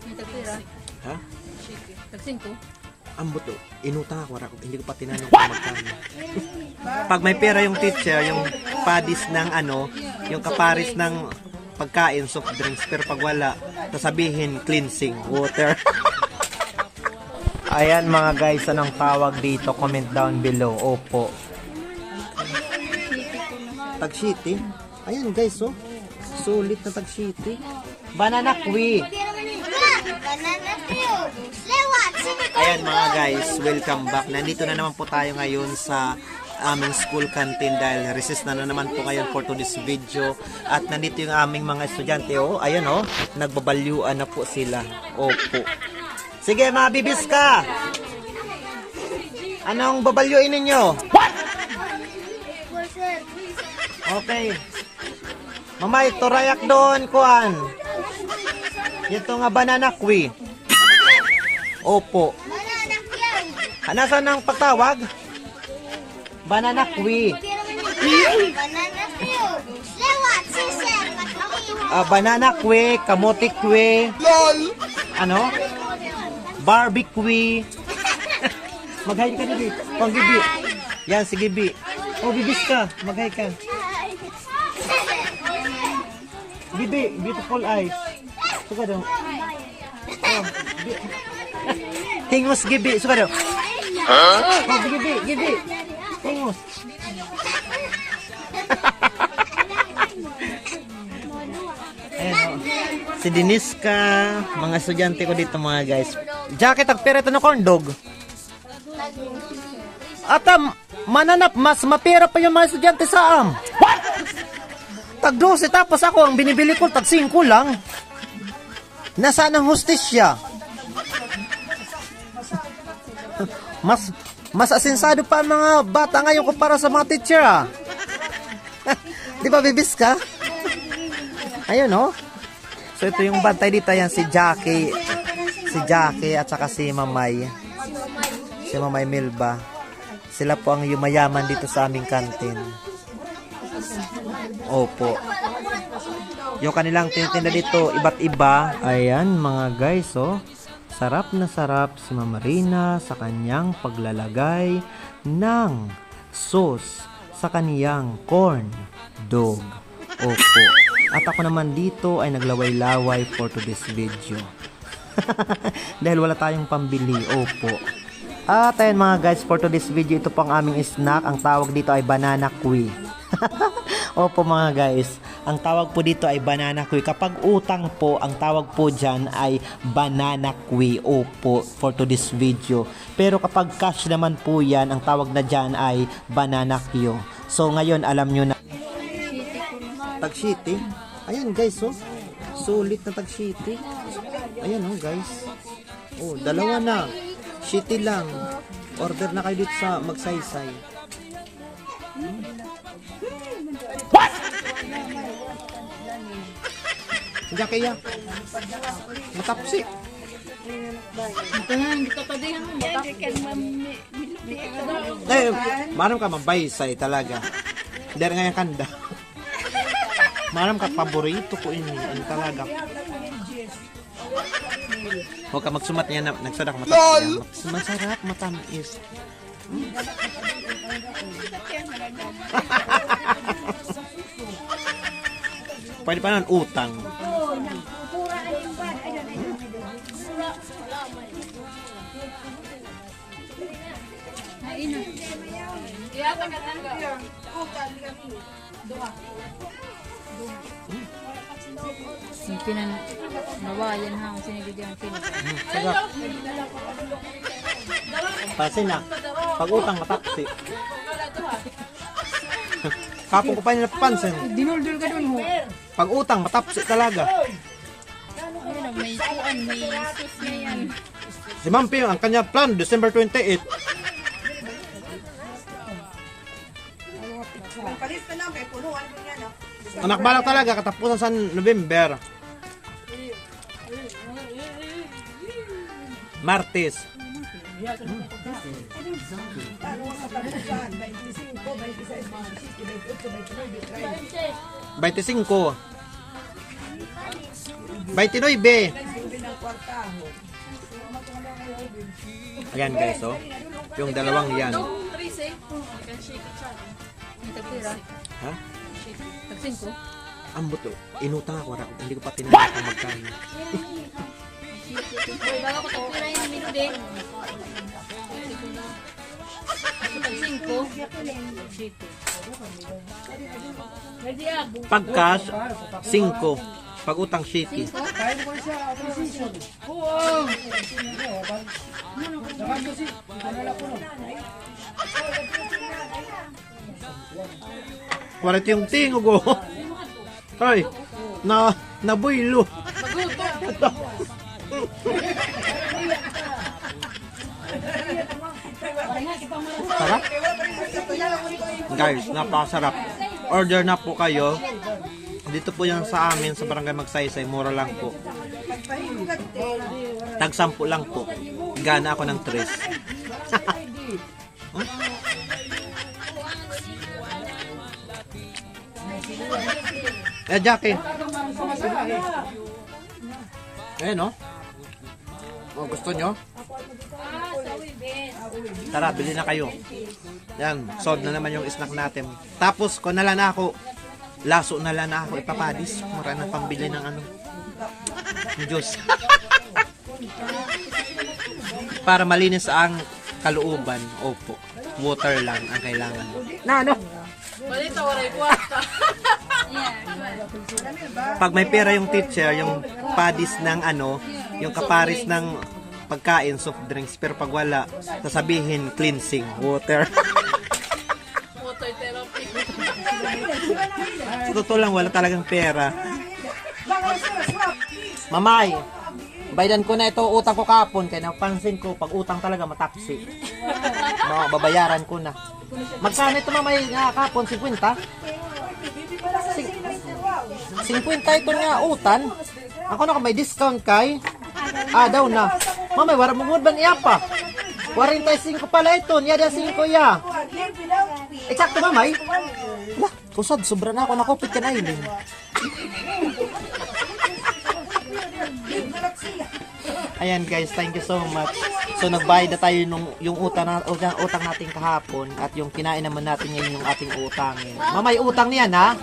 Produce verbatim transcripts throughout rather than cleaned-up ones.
May tagpira? Ha? Tag-singko. Ambot, oh. Inutang ako, wala ko, hindi ko pa tinanong kung magkano. Pag may pera yung teacher, yung padis ng ano, yung kaparis ng pagkain, soft drinks, pero pag wala, sasabihin, cleansing water. Ayan, mga guys, anong tawag dito? Comment down below. Opo. Tag-siti. Ayan, guys, oh. Sulit na tag-siti. Banana kwi. Banana kwi. Ayan, mga guys, welcome back. Nandito na naman po tayo ngayon sa aming school canteen dahil recess na, na naman po ngayon for today's video. At nandito yung aming mga estudyante, oh. Ayan, oh. Nagbabalyuan na po sila. Opo. Sige, mga bibis ka. Anong babalyuin ninyo? Okay. Mamay, turayak doon, kuan. Ito nga banana kwi. Opo. Ha, nasaan ang pagtawag? Banana kwi. Banana kwi. Lewat, si sir, matawag. Ah, banana kwi, kamote kwi. Ano? Barbie kwi. Mag-hi ka, Gibi. Pang Gibi. Yan, si Gibi. Oh, bibis ka. Mag-hi ka. Gibi, beautiful eyes. Suga daw. Oh, bi-, hingos, Gibi. Suga daw. Oh, Gibi, Gibi. Hingos. Ayan, oh. Si Deniska, mga estudyante ko dito, mga guys. Jacket, tagpira ito na corn dog. Atam, mananap, mas mapira pa yung mga estudyante sa am. What? Tag dose, tapos ako, ang binibili ko, tag singko lang. Nasaan ang hustisya? Mas, mas asensado pa ang mga bata ngayon kumpara sa mga teacher, ah. Di ba, bibis ka? Ayun, oh. So, ito yung bantay dito. Ayan, si Jackie. Si Jackie at saka si Mamay. Si Mamay Milba. Sila po ang yumayaman dito sa aming kantin. Opo. Yung kanilang tinitinda dito, iba't iba. Ayan, mga guys, oh. Sarap na sarap si Ma'am Rina sa kanyang paglalagay ng sauce sa kaniyang corn dog. Opo. At ako naman dito ay naglaway-laway for today's video. Dahil wala tayong pambili. Opo. At ayan, mga guys, for today's video, ito po ang aming snack. Ang tawag dito ay banana kwi. Opo, mga guys. Ang tawag po dito ay banana kwi. Kapag utang po, ang tawag po dyan ay banana kwi. Opo, for today's video. Pero kapag cash naman po yan, ang tawag na dyan ay banana kyo. So, ngayon, alam nyo na. Tag-siti. Ayan, guys, oh. Sulit na tag-siti. Ayan, oh, guys. Oh, dalawa na. Siti lang. Order na kayo dito sa Magsaysay. What? Diyan kaya. Matapsi. Ito na, hindi ka pa diyan. Matapsi. Eh, maaram ka, mabaysay talaga. Diri nga yung kanda. Maaram ka, paborito ko ini. Ano talaga? Huwag ka magsumat niya na nagsadak matamis. Lol! Masarap, matamis. Pwede pa naman utang. Ay, ina. Yung pinan-, nawayan ha, ang sinigid yung pinan-. Hmm, sarap. Pasin na. Pag utang, matapsi. Kapon ko pa yung napansin. Dinuldul ka dun, ho. Pag utang, matapsi talaga. Ayun, may kuan, may sus na yan. Si Ma'am Pio, ang kanya plan, December twenty-eight. Anak balak talaga, katapusan sa November. Martes. Baynte singko. Baynte nuebe. Ayan, guys, oh. Yung dalawang yan. Ha? Tag-singko. Ambot, oh. Inutang ako, wala, hindi ko pa tinanong kung magkano. Uy, baka ko tagpira yung minude. Tag-singko. Pag-cash, singko. Pag-utang, siyete. Waray tingog, oh. Ay, na, nabuylo. Sarap. Guys, napakasarap. Order na po kayo. Dito po yan sa amin, sa Barangay Magsaysay. Mura lang po. Tag-sampu lang po. Gana ako ng tres. Eh, Jackie. Ayan, oh. Oh, gusto nyo? Tara, bili na kayo. Yan, solve na naman yung snack natin. Tapos, kung na lang ako, laso na lang ako ipapadis. Mura na pambili ng ano. Diyos. Para malinis ang kalooban. Opo. Water lang ang kailangan. Na, ano? Balita, waray kwarta. Pag may pera yung teacher, yung padis ng ano, yung kaparis ng pagkain, soft drinks, pero pag wala, sasabihin, cleansing water. Water therapy. Sa totoo lang, wala talagang pera. Mamay, bayadan ko na ito, utang ko kahapon, kaya napansin ko, pag utang talaga, matapsi. Ma-, babayaran ko na. Magkano ito, Mamay, nga kahapon? Singkwenta? Sing-, singkwenta ito nga utan. Ako na, may discount kay? Ah, daw na. Mamay, wala mo ba niya pa? Kwarenta y singko pala ito, niya da singko ya. Eksakto, Mamay? Lah, kusad, sobra na ako, nakupit ka na, Aileen. Ayan guys, thank you so much. So nagbayad na tayo nung yung utang na, utang, utang natin kahapon at yung kinain naman natin ngayon yung ating utangin. Mamay, utang niyan, ha?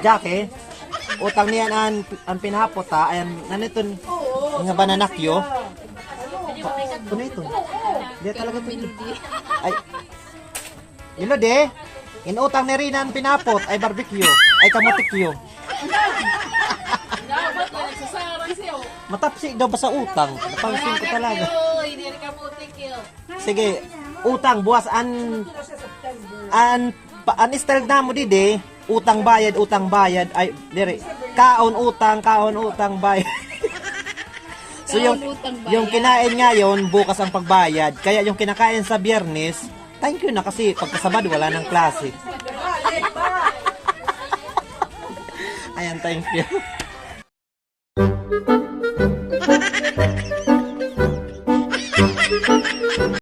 Jackie, utang niyan an, an pinahapot, ha? Ayan, ano ito? Nga banana cue? Ito na ito. Di talaga ito. Ay. Milody, in utang ni Rina an pinapot ay barbecue, ay kamote cue. Matapsi daw ba sa utang? Napansin ko talaga. Sige, utang, buwas an, an, pa, an style namo didi, utang bayad, utang bayad, ay, diri, kaon utang, kaon utang bayad. So, yung, yung kinain ngayon, bukas ang pagbayad. Kaya yung kinakain sa Biyernes, thank you na kasi pagka Sabado, wala nang klase. Ayan, thank you.